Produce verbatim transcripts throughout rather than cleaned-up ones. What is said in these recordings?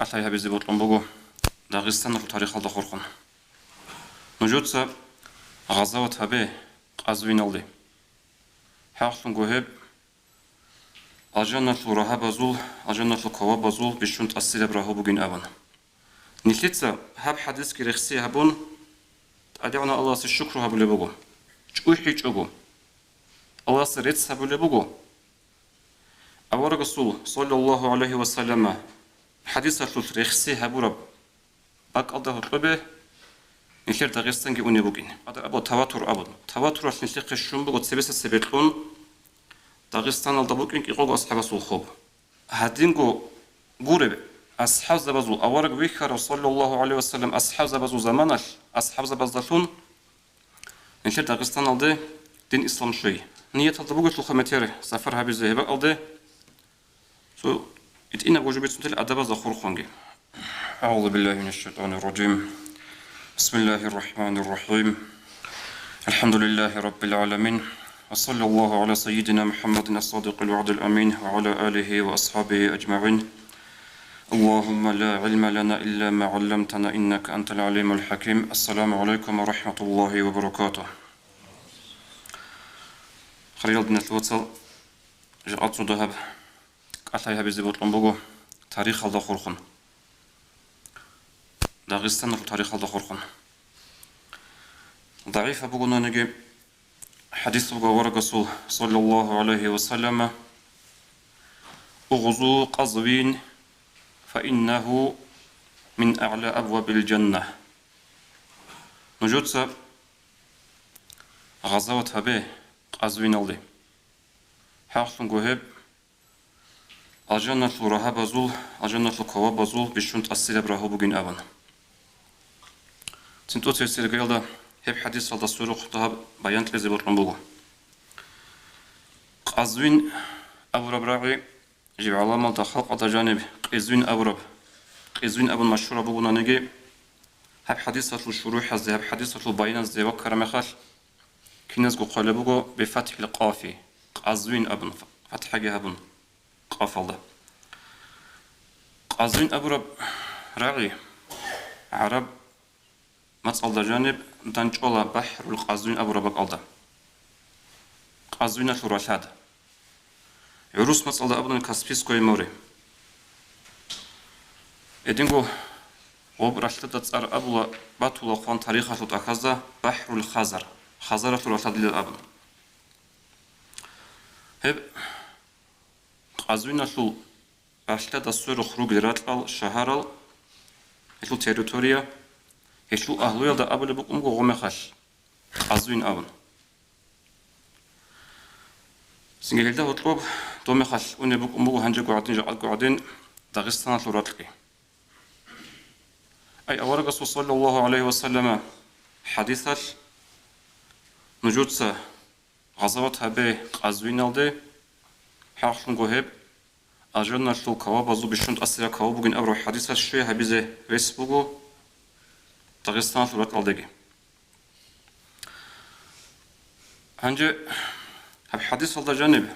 кӀалъай гьабизе бокьун буго Дагъистаналъул тарихалда хурхун. Нужеца гъазават гьабе Къазвиналде. ХӀакълъунго гьеб алжаналъул рагьабазул, алжаналъул кавабазул бищун тӀасираб рагьу бугин абун. Нилъеца гьаб хӀадисги рехси гьабун, ТӀадегӀанав Аллагьасе шукру гьабулеб буго, чӀухӀичӀого Аллагьасе рецц гьабулеб буго. Аварагасул, саллаллагьу гӀалайгьи ва саллама, хӀадисалъулъ рехси гьабураб бакӀалда гьоркьобе нилъер Дагъистанги унеб букӀин. Гьадаб абу таватур абун. Таватуралъ нилъехъе щун буго цебесеб цебе кьун Дагъистаналда букӀин кӀикъого асхӀабасул хоб. Гьадинго гуреб, асхӀабзабазул, авараг вихьарав, саллаллагьу гӀалайгьи ва саллам, асхӀабзабазул заманалъ, асхӀабзабаздалъун нилъер Дагъистаналде дин ислам щвей. Нияталда бугелъулха метер сапар гьабизе гьеб бакӀалде, цо итӀинабго жо бицунтел адабазда хурхунги. أعوذ بالله من الشيطان الرجيم. بسم الله الرحمن الرحيم. الحمد لله رب العالمين. وصلى الله على سيدنا محمد الصادق الوعد الأمين وعلى آله وأصحابه أجمعين. اللهم لا علم لنا إلا ما علمتنا إنك أنت العليم الحكيم. السلام عليكم ورحمة الله وبركاته. Хириял диналъул вацал, жакъа цо дагьаб кӀалъай гьабизе бокьун буго тарихалда хурхун. Дагъистаналъул тарихалда хурхун. ДагӀифаб бугонаниги, хӀадис буго аварагасул, саллаллагьу гӀалайгьи ва саллама: «اغزوا قزوين فإنه من أعلى أبواب الجنة». Нужеца гъазават гьабе Къазвиналде. ХӀакълъунго гьеб алжаналъул рагьабазул, алжаналъул кавабазул бищун тӀасираб рагьу бугин абун. Цин тӀоцебесеб иргаялда гьеб хӀадисалда сверухъ дагьаб баян кьезе бокьун буго. Къазвин абураб рагӀи жиб гӀаламалда халкъалда жаниб Къизвин абураб, Къизвин абун машгьураб бугонаниги, гьаб хӀадисалъул шурухӀазде, гьаб хӀадисалъул баяназде ваккараб мехалъ, киназго хъвалеб буго бифатхӀил къафи, Къазвин абун, фатхӀаги гьабун къафалда. Къазвин абураб рагӀи гӀараб мацӀалда жаниб дандчӀвала БахӀрул Къазвин абураб бакӀалда. Къазвиналъул ралъад. ГӀурус мацӀалда абуни Каспийское море. Гьединго гъоб ралъдада цӀар абула, батула хъван тарихалъул тӀахьазда БахӀрул Хазар, Хазаралъул ралъадилан абун. Гьеб Къазвиналъул ралъдада сверухъ ругел ракьал, шагьарал, гьелъул территория, гьелъул агьлуялда абулеб букӀун буго гъомехалъ Къазвин абун. Цинги гьелда гьоркьоб домехалъ унеб букӀун буго гьанжего гӀадин, жакъаго гӀадин Дагъистаналъул ракьги. Ай аварагасул, саллаллагьу гӀалайгьи ва саллама, хӀадисалъ, нужеца гъазават гьабе Къазвиналде, хӀакълъунго гьеб алжаналъул кавабазул бищун тӀасираб каваб бугин абураб хӀадисалъ щвей гьабизе рес буго Дагъистаналъул ракьалдеги. Гьанже гьаб хӀадисалда жаниб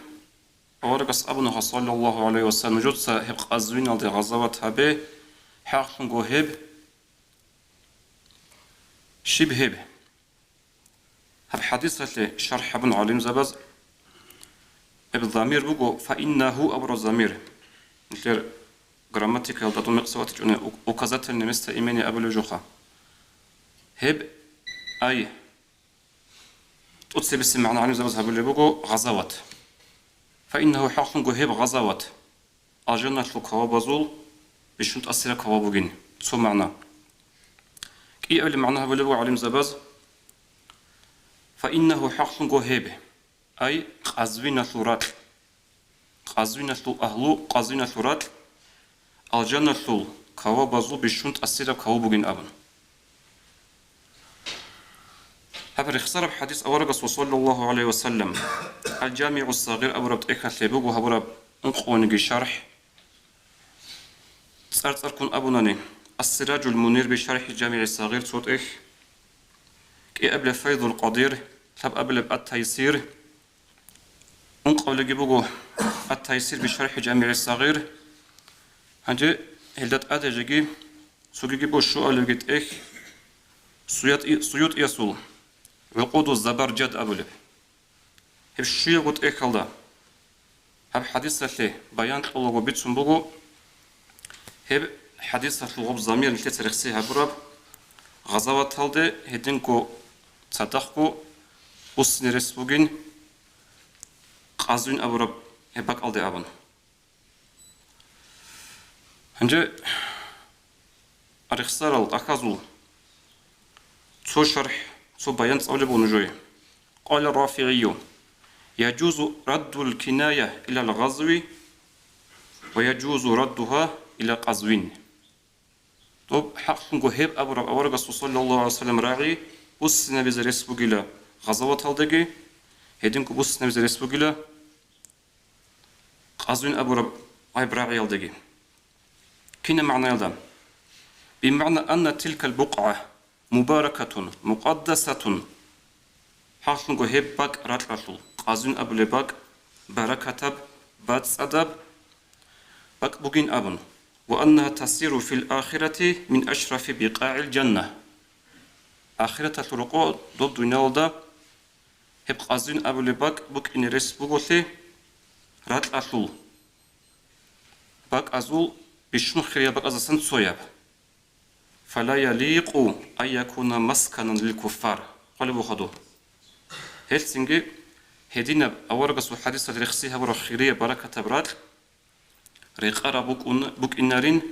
аварагас абуна, саллаллагьу гӀалайгьи ва саллам, нужеца гьеб Къазвиналде гъазават гьабе, хӀакълъунго гьеб, щиб гьеб? Гьаб хӀадисалъе шархӀ гьабун гӀалимзабаз, гьеб замир буго, фаиннагьу абураб замир. Нилъер грамматикаялда тӀад мекъса ватичӀони ук-, указательное местоимение абулеб жоха. Гьеб, ай, тӀоцебесеб магӀна гӀалимзабаз гьабулеб буго гъазават. Фаиннагьу, хӀакълъунго гьеб гъазават алжаналъул кавабазул бищун тӀасираб каваб бугин, цо магӀна. КӀиабилеб магӀна гьабулеб буго гӀалимзабаз, фаиннагьу, хӀакълъунго гьеб, ай, Къазвиналъул ракь, Къазвиналъул агьлу, Къазвиналъул ракь алжаналъул кавабазул бищун тӀасираб каваб бугин абун. Гьаб рехсараб хӀадис аварагасул, саллаллагьу гӀалайгьи ва саллам, Ал-ЖамигӀу Сагъир абураб тӀехьалъе буго гьабураб ункъониги шархӀ. ЦӀар-цӀарккун абунани, Ас-Сираджул Мунир би шархӀи ЖамигӀи Сагъир цо тӀехь, кӀиабилеб Файзул Къадир, лъабабилеб Ат-Тайсир, ункъабилебги буго Ат-Тайсир би шархӀи ЖамигӀи Сагъир. Гьанже гьелда тӀаде жеги цогиги бо щуалевги тӀехь Суят-, Суютиясул ГӀукъуду Забаржад абулеб. Гьеб щуябго тӀехьалда гьаб хӀадисалъе баян кьолаго бицун буго, гьеб хӀадисалъул гъоб замир нилъеца рехси гьабураб гъазаваталде гьединго цадахъго буссине рес бугин, Къазвин абураб гьеб бакӀалде абун. Гьанже рехсарал тӀахьазул цо шархӀ, цо баян цӀалеб буго нужее. Къала РафигӀийю: «Яжузу раддул киная илал гъазви ва яжузу раддугьа иля Къазвин». Доб хӀакълъунго гьеб абураб аварагасул саллаллагьу гӀалайгьи вассалам рагӀи буссинабизе рес бугила гъазаваталдаги, гьединго буссинабизе рес бугила Къазвин абураб гьеб рагӀиялдаги. Кинаб магӀнаялда? БимагӀна анна тилкал букъгӀа мубаракатун, мукъаддасатун. ХӀакълъунго гьеб бакӀ ракьалъул, Къазвин абулеб бакӀ баракатаб, бацӀцӀадаб бакӀ бугин абун, ва аннагьа тасиру фил ахирати мин ашрафи бикъагӀил жанна. Ахираталъул рокъо доб дуниялалда гьеб Къазвин абулеб бакӀ букӀине рес буголъи, ракьалъул бакӀазул бищун хирияб бакӀаздасан цояб. «Фала яликъу ан якуна масканан лил куффар», хъвалеб буго хадуб. Гьелъцинги гьединаб аварагасул хӀадисалъ рехси гьабураб хирияб баракатаб ракь рекъараб букӀун-, букӀинарин,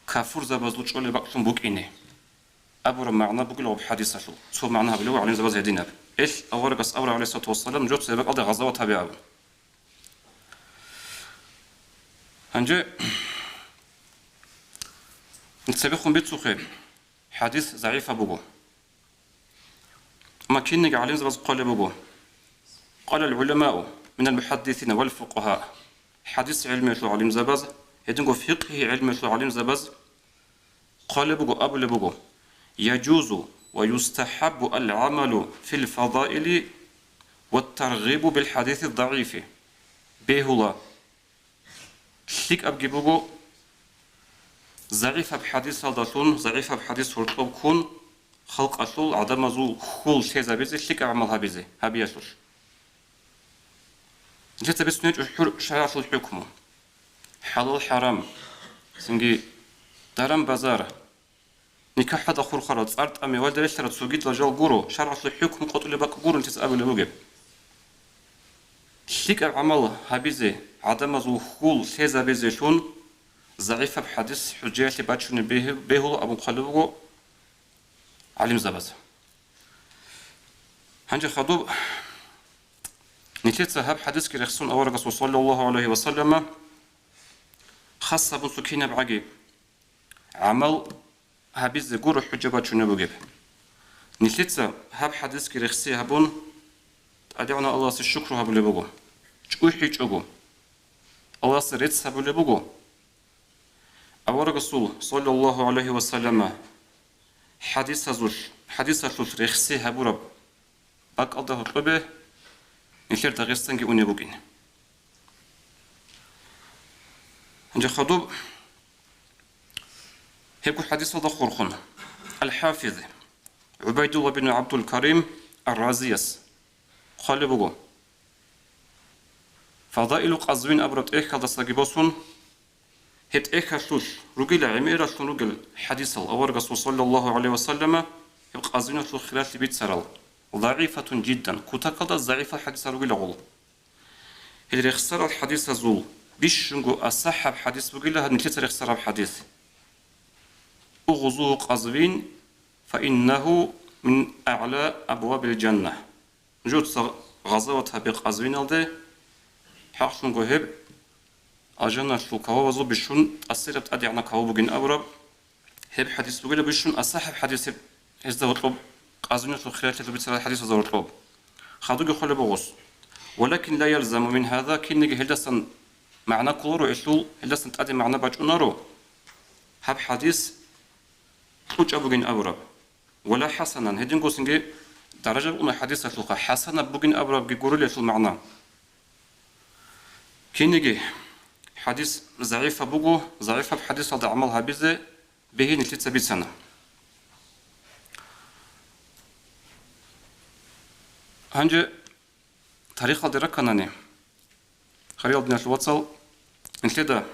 кафурзабазул чӀолеб бакӀлъун букӀине абураб магӀна бугила гьаб хӀадисалъул. Цо магӀна гьабулев гӀалимзабаз гьединаб. Ил аварагас абура, гӀалайгьиссалату вассалам, жо цебе бакӀалда гъазават гьабе абун. Гьанже цебехун бицухъе, хӀадис загӀипаб буго. Амма кинниги гӀалимзабаз хъвалеб буго: «Къалал гӀуламау минал мухаддисина вал фукъагьа», хӀадис гӀелмиялъул гӀалимзабаз, гьединго фикъгьи гӀелмиялъул гӀалимзабаз хъвалеб буго, абулеб буго: «Яжузу ва юстахӀаббу ал-гӀамалу фил фадаили ва таргъибу бил хӀадиси дагӀифи». Бегьула, лъикӀабги буго, загӀипаб хӀадисалдалъун, загӀипаб хӀадис гьоркьоб ккун, халкъалъул, гӀадамазул хьул лъезабизе, лъикӀаб гӀамал гьабизе, гьабиялъулъ. Нилъеца бицун гьечӀо хӀур-, шаргӀалъул хӀукму. ХӀалал-хӀарам, цинги даран-базар, никахӀалда хурхарал, цӀар-тӀами ва релълъарал цогидал жал гуро, шаргӀалъул хӀукму къотӀулеб бакӀ гуро нилъеца абулеб бугеб. ЛъикӀаб гӀамал гьабизе, гӀадамазул хьул лъезабизелъун, загӀипаб хӀадис хӀужаялъе бачунеб бегь-, бегьула абун хъвалеб буго гӀалимзабаз. Гьанже хадуб нилъеца гьаб хӀадисги рехсон аварагасул саллаллагьу гӀалайгьи ва саллама хас гьабун цо кинабгӀаги гӀамал гьабизе гуро хӀужа бачунеб бугеб. Нилъеца гьаб хӀадисги рехси гьабун, ТӀадегӀанав Аллагьасе шукру гьабулеб буго, чӀухӀичӀого Аллагьасе рецц гьабулеб буго. Аварагасул, саллаллагьу гӀалайгьи ва саллама, хӀадисазулъ, хӀадисалъулъ рехси гьабураб бакӀалда гьоркьобе нилъер Дагъистанги унеб букӀин. Гьанже хадуб гьебго хӀадисалда хурхун, ал-ХӀафиз ГӀубайдулла бин ГӀабдул-Карим ар-Разияс хъвалеб буго: «Фадаилу Къазвин» абураб тӀехьалдасаги босун, гьеб тӀехьалъулъ ругила гӀемералъун ругел хӀадисал аварагасул саллаллагьу гӀалайгьи ва саллама гьеб Къазвиналъул хиралъи бицарал, загӀифатун жиддан, кутакалда загӀифал хӀадисал ругила гъол. Гьел рехсарал хӀадисазул бищунго асахӀаб хӀадис бугила гьаб нилъеца рехсараб хӀадис: «Угъзу Къазвин, фа иннагьу мин агӀла абвабил жанна». Нужеца гъазават гьабе Къазвиналде, хӀакълъунго гьеб алжаналъул кавабазул бищун тӀасираб тӀадегӀанаб каваб бугин абураб. Гьеб хӀадис бугила бищун асахӀаб хӀадис гьеб, гьезда гьоркьоб, Къазвиналъул хиралъиялъул бицарал хӀадисазда гьоркьоб. Хадуги хъвалеб бугос. «Валакин ла ялзаму мин гьаза», кинниги гьелдасан магӀна кколаро, гьелъул гьелдасан тӀаде магӀна бачӀунаро, гьаб хӀадис кьучӀаб бугин абураб. «Вала хӀасанан», гьедингосинги даража букӀуна хӀадисалъулха, хӀасанаб бугин абурабги гурулелъул магӀна. Кинниги хӀадис загӀипаб буго, загӀипаб хӀадисалда гӀамал гьабизе бегьи нилъеца бицана. Гьанже тарихалде ракканани, хириял диналъул вацал, нилъеда,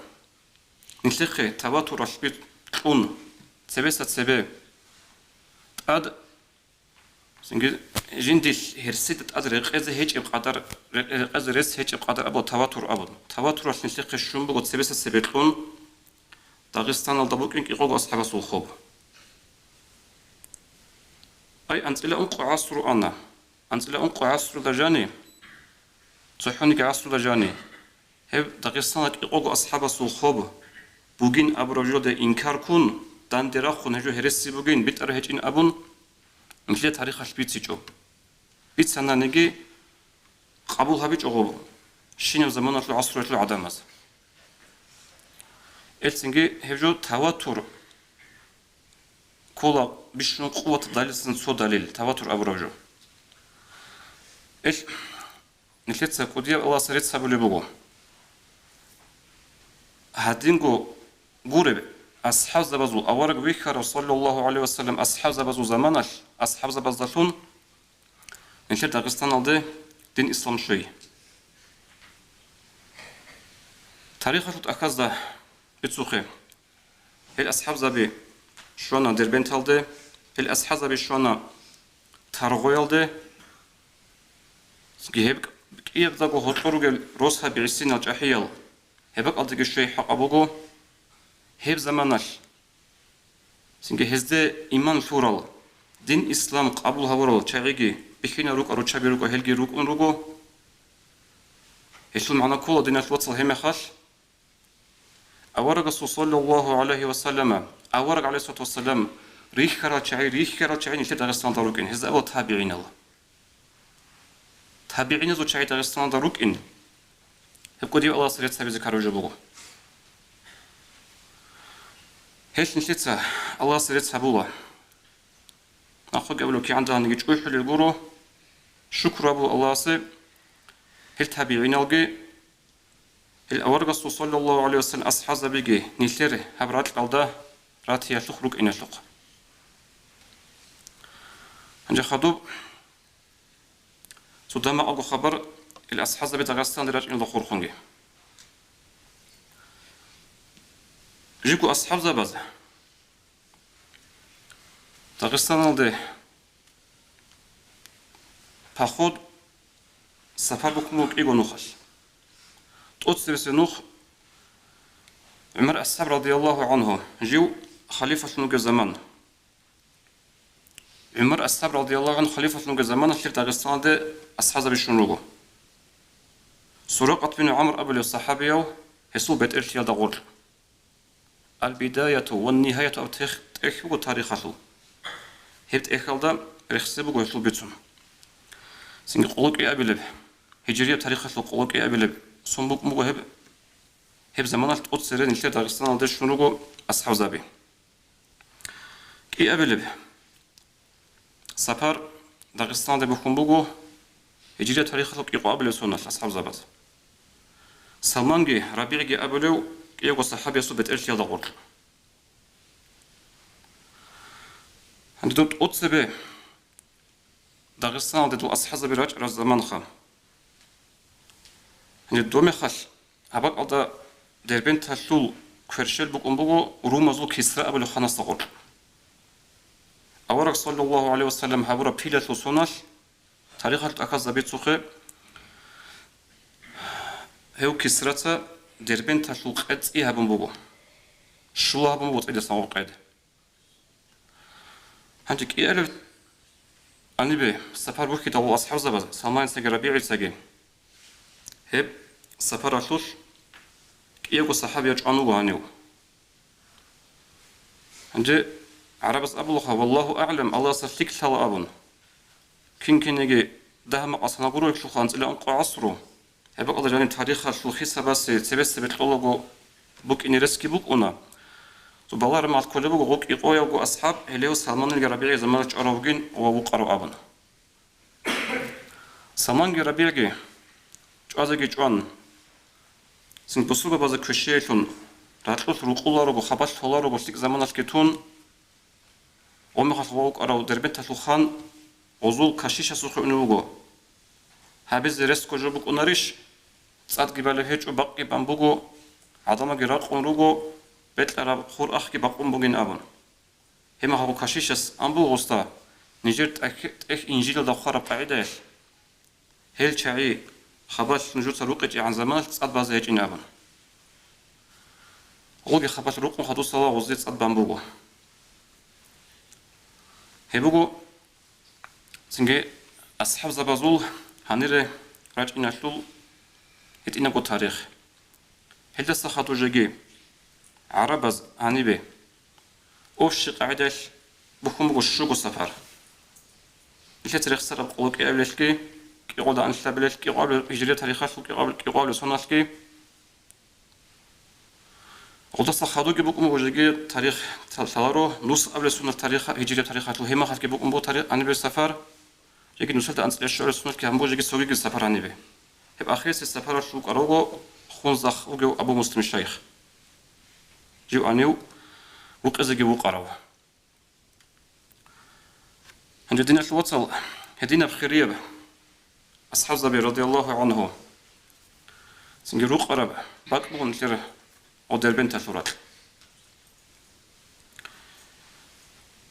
нилъехъе таватуралъ би-, кьун, цебеса цебе тӀад, цинги жиндилъ гьерсида тӀад рекъезе гьечӀеб къадар, рекъезе рес гьечӀеб къадар абула таватур абун. Таватуралъ нилъехъе щун буго цебеса цебе кьун Дагъистаналда букӀин кӀикъого асхӀабасул хоб. Ай, анцӀила ункъо гӀасру ана. АнцӀила ункъо гӀасрула жани, цохӀониги гӀасрула жани, гьеб Дагъистана кӀикъого асхӀабасул хоб бугин абураб жоде инкар ккун, данде рахун гьеб жо гьереси бугин, битӀараб гьечӀин абун, нилъер тарихалъ бицичӀо. Бицананиги, къабул гьабичӀо гъоб щинаб заманалъул гӀасруялъул гӀадамаз. Элцинги гьеб жо таватур ккола, бищун къуват далилсан цо далил, таватур абураб жо. Эл, нилъеца кӀудияб Аллагьас рецц гьабулеб буго. Гьадинго гуреб, асхӀабзабазул авараг вихьарав, саллаллагьу гӀалайгьи ва саллам, асхӀабзабазул заманалъ, асхӀабзабаздалъун нилъер Дагъистаналде дин ислам щвей. Тарихалъул тӀахьазда бицухъе. Гьел асхӀабзаби щвана Дербенталде, гьел асхӀабзаби щвана Таргъоялде. Цинги гьеб кӀиябдаго гьоркьор ругел росаби гӀисинал чӀахӀиял, гьеб бакӀалдеги щвей хӀакъаб буго. Гьеб заманалъ цинги гьезде иман лъурал, дин ислам къабул гьабурал чагӀиги бихьинал рукӀа-, руччаби рукӀа, гьелги рукӀун руго. Гьелъул магӀна ккола, диналъ вацал, гьеб мехалъ аварагасул, саллаллагьу гӀалайгьи ва саллама, авараг, гӀалайгьиссалату вассалам, рихьарал чагӀи, рихьарал чагӀи нилъер Дагъистаналда рукӀин, гьезда абула табигӀинал. ТабигӀиназул чагӀи Дагъистаналда рукӀин, гьеб кӀудияб Аллагьас рецц гьабизе ккараб жо буго. Гьелъ нилъеца Аллагьас рецц гьабула. Нахъеги абулеб, кигӀан дагьаниги чӀухӀулел гуро, шукру гьабула Аллагьасе, гьел табигӀиналги, гьел аварагасул, саллаллагьу гӀалайгьи ва саллам, асхӀабзабиги нилъер гьаб ракьалда ратиялъухъ рукӀиналъухъ. Гьанже хадуб цо дамагӀалго хабар, ил асхӀабзаби Дагъистаналде рачӀиналда хурхунги. Жибго асхӀабзабаз Дагъистаналде поход, сапар бухъун буго кӀиго нухалъ. ТӀоцебесеб нух ГӀумар асхӀаб, радияллагьу гӀангьу, жив халифалъун вугеб заман. ГӀумар асхӀаб, радияллагьу гӀангьу, халифалъун вугеб заманалъ Дагъистаналде асхӀабзаби щун руго. Суракъат бин ГӀамр абулев сахӀабияв гьесул бетӀерлъиялда гъоркь. Ал-Бидаяту ва Нигьаяту аб тех-, тӀехь буго тарихалъул. Гьеб тӀехьалда рехсей буго гьелъул бицун. Цинги къоло кӀиабилеб, гьижрияб тарихалъул къоло кӀиабилеб сон букӀун буго гьеб, гьеб заманалъ тӀоцере нилъер Дагъистаналде щун руго асхӀабзаби. КӀиабилеб сапар Дагъистаналде бухьун буго гьижрияб тарихалъул кӀикъоабилеб соналъ асхӀабзабаз. Салманги РабигӀги абулев кӀиявго сахӀабиясул бетӀерлъиялда гъоркь. Гьанже доб тӀоцебе Дагъистаналде дол асхӀабзаби рачӀараб заманха. Гьанже доб мехалъ гьаб бакӀалда Дербенталъул кверщел букӀун буго румазул Кисра абулев ханасда гъоркь. Авараг, саллаллагьу гӀалайгьи ва саллам, гьабураб пилалъул соналъ тарихалъ тӀахьазда бицухъе, гьев Кисраца Дербенталъул къед цӀи гьабун буго. Щула гьабун буго цӀидасан гъоб къед. Гьанже кӀиабилеб гьанибе сапар бухьидал асхӀабзабаз, Салманицаги РабигӀицаги, гьеб сапаралъулъ кӀиявго сахӀабияв чӀван вуго гьанив. Гьанже гӀарабаз абулаха, валлагьу агӀлам, Аллагьасда лъикӀ лъала абун. Кин-кинеги дагь-макъ санал гуро, икьлъуха анцӀила ункъо гӀасру. Гьеб бакӀалда жаниб тарихалъул хисабасе цебе-цебе кьолаго букӀине ресги букӀуна. Цо балагьараб мехалъ кколеб буго, гъоб кӀикъоявго асхӀаб гьелев Салманилги РабигӀил заманалъ чӀварав вугин ва вукъарав абун. Салманги РабигӀги чӀвазеги чӀван, Цин бусурбабазда квешиялъун, ракьулъ рукъуларого, хабалъ толарого лъикӀ заманалъги тун, гъомехалъ вукӀарав Дербенталъул хан гъозул кашишасухъе унев вуго. Гьабизе ресго жо букӀунарищ? ЦӀадги балеб гьечӀо, бакъги бан буго, гӀадамалги ракъун руго, бекьараб хур ахги бакъун бугин абун. Гьеб мехалъ кашишас ан буго гъосда, нижер тӀех-, тӀехь Инжилалда хъвараб къагӀидаялъ, гьел чагӀи хабалъ нужеца рукъичӀегӀан заманалъ цӀад базе гьечӀин абун. Гъоги хабалъ рукъун хадусала гъозие цӀад бан буго. Гьеб буго цинги асхӀабзабазул гьанире рачӀиналъул гьитӀинабго тарих. Гьелдаса хадур жеги гӀарабаз гьанибе общий къагӀидаялъ бухьун буго щуго сапар. Нилъеца рехсараб къоло кӀиабилелъги, кӀикъоялда анлъабилелъ, кӀикъоабилеб гьижрия тарихалъул кӀикъоабилеб, кӀикъоабилеб соналъги. Гъолдаса хадурги букӀун буго жеги тарих лъаларо, нусабилеб сонал тариха-, гьижрия тарихалъул гьеб мехалъги букӀун буго тарих гьанибе сапар. Жеги нусалда анцӀила щуабилеб соналъги гьабун буго жеги цогиги сапар гьанибе. Гьеб ахирисеб сапаралъ вукӀарав вуго Хунзахъ вугев Абу Муслим шайх. Жив гьанив вукъизеги вукъарав. Гьанже, диналъул вацал, гьединаб хирияб асхӀабзаби радияллагьу гӀанху цинги рукъараб бакӀ буго нилъер гъо Дербенталъул ракь.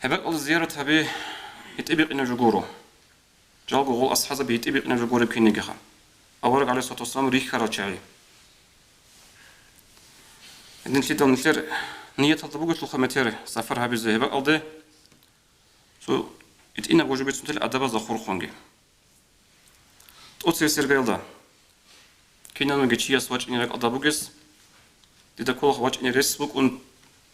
Гьеб бакӀалда зиярат гьаби гьитӀинаб букӀинаб жо гуро. Жалго гъол асхӀабзаби гьитӀинаб букӀинаб жо гуреб кинигиха. Авараг гӀалайгьиссалату вассалам рихьарал чагӀи. Гьединлъидал нилъер нияталда бугелъулха метер сапар гьабизе гьеб бакӀалде, цо гьитӀинаб гъужу бицунтел адабазда хурхунги. ТӀоцебесеб иргаялда кинавниги чияс вачӀине ракӀалда бугес, дида кколаха вачӀине рес букӀун,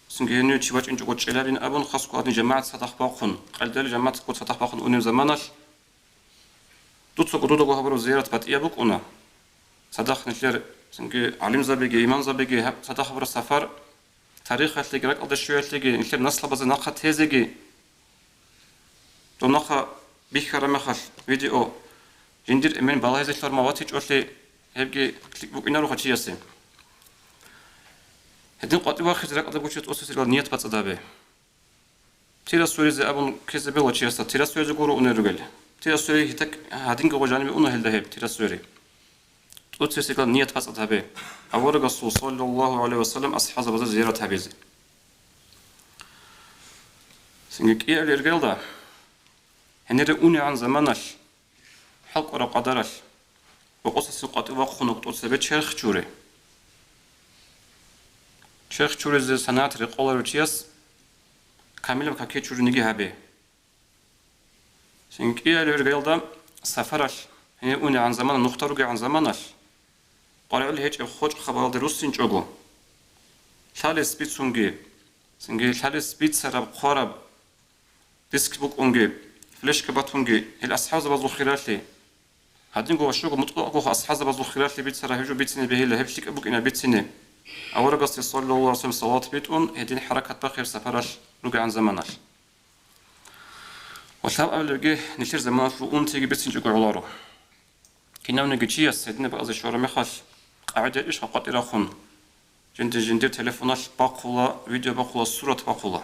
цинги гьенив чи вачӀинчӀого чӀеларин абун, хасго гьадин жамагӀат цадахъ бахъун, къайдали жамагӀатго цадахъ бахъун унеб заманалъ, дуцаго дудаго гьабураб зиярат батӀияб букӀуна. Цадахъ нилъер цинги гӀалимзабиги, имамзабиги гьаб цадахъ гьабураб сапар тарихалъеги, ракӀалде щвеялъеги, нилъер наслабазе нахъа тезеги, доб нахъа бихьараб мехалъ видео, жиндир эмен балагьизе лъугьараб мал ватичӀолъи, гьебги лъикӀ букӀинароха чиясе. Гьедин къватӀив вахизе ракӀалда гучӀине тӀоцебесеб иргаялда ният бацӀцӀад гьабе. Тира сверизе абун ккезе бегьула чиясда, тира сверизе гуро унел ругел. Тира свери гьитӀакь гьадинго гъо жанибе уна гьелда гьеб тира свери. ТӀоцебесеб иргаялда ният бацӀцӀад гьабе, аварагасул, саллаллагьу гӀалайгьи ва саллам, асхӀабзабазда зиярат гьабизе. Цинги кӀиабилеб иргаялда, гьенире унегӀан заманалъ, хӀалкӀвараб къадаралъ, бокъосасин къватӀив вахъун вуго тӀоцебе черх чуре. Черх чуризе санагӀат рекъоларев чияс камилаб каке чуриниги гьабе. Цинги кӀиабилеб иргаялда сапаралъ, гьенир унегӀан замана, нухда ругегӀан заманалъ, къваригӀел гьечӀеб хочӀ хабалалде руссинчӀого, лъалес бицунги, цинги лъалес бицараб хъвараб диск букӀунги, флешка батунги, гьел асхӀабзабазул хиралъи, гьадинго ва щуго мутӀлукъго асхӀабзабазул хиралъи бицараб гьеб жо бицине бегьила, гьеб лъикӀаб букӀина бицине. Аварагасде, саллаллагьу гӀалайгьи ва саллам, салават битӀун, гьедин хӀаракат бахъи гьеб сапаралъ ругегӀан заманалъ. Ва лъабабилебги, нилъер заманалъул унтиги бицинчӀого гӀоларо. Кинавниги чияс гьединаб бакӀалде щвараб мехалъ, къагӀида иш къватӀир рахун, жинди-жиндир телефоналъ бахъула, видео бахъула, сурат бахъула.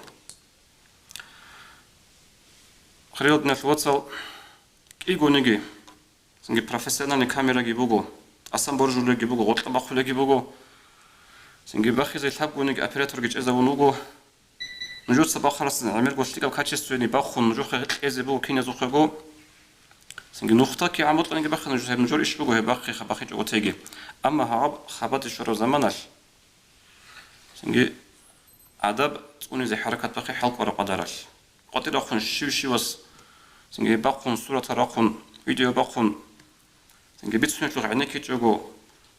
Хириял диналъул вацал, кӀигониги, цинги профессиональный камераги буго, тӀасан боржулеги буго, гъоркьа бахъулеги буго, цинги бахизе лъабгониги операторги чӀезавун вуго. Нужеца бахъарасда гӀемерго лъикӀаб качествоялде бахун нужехъе кьезе буго киназухъего. Цинги нухда кигӀан бокьаниги бахъе нужеца, гьеб нужер иш буго, гьеб бахъи хабахъичӀого теги. Амма гьаб хабаде щвараб заманалъ, цинги адаб цӀунизе хӀаракат бахъи хӀалкӀвараб къадаралъ. КъватӀир рахъун щив-щивас, цинги бахъун, суратал рахъун, видео бахъун, цинги бицунелъухъ гӀенеккичӀого,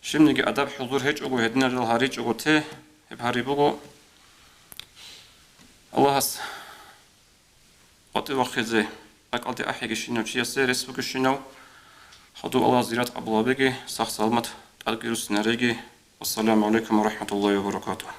щибниги адаб-хӀузур гьечӀого, гьединал гьаричӀого те, гьеб гьари буго. Аллагьас къватӀив вахъизе, ракӀалде ахӀиги щинав чиясе рес бугищинав, хадуб Аллагьас зиярат къабул гьабеги, сах-саламат тӀадги руссинареги. Вассаламу гӀалайкум ва рахӀматуллагьи ва баракатугьу.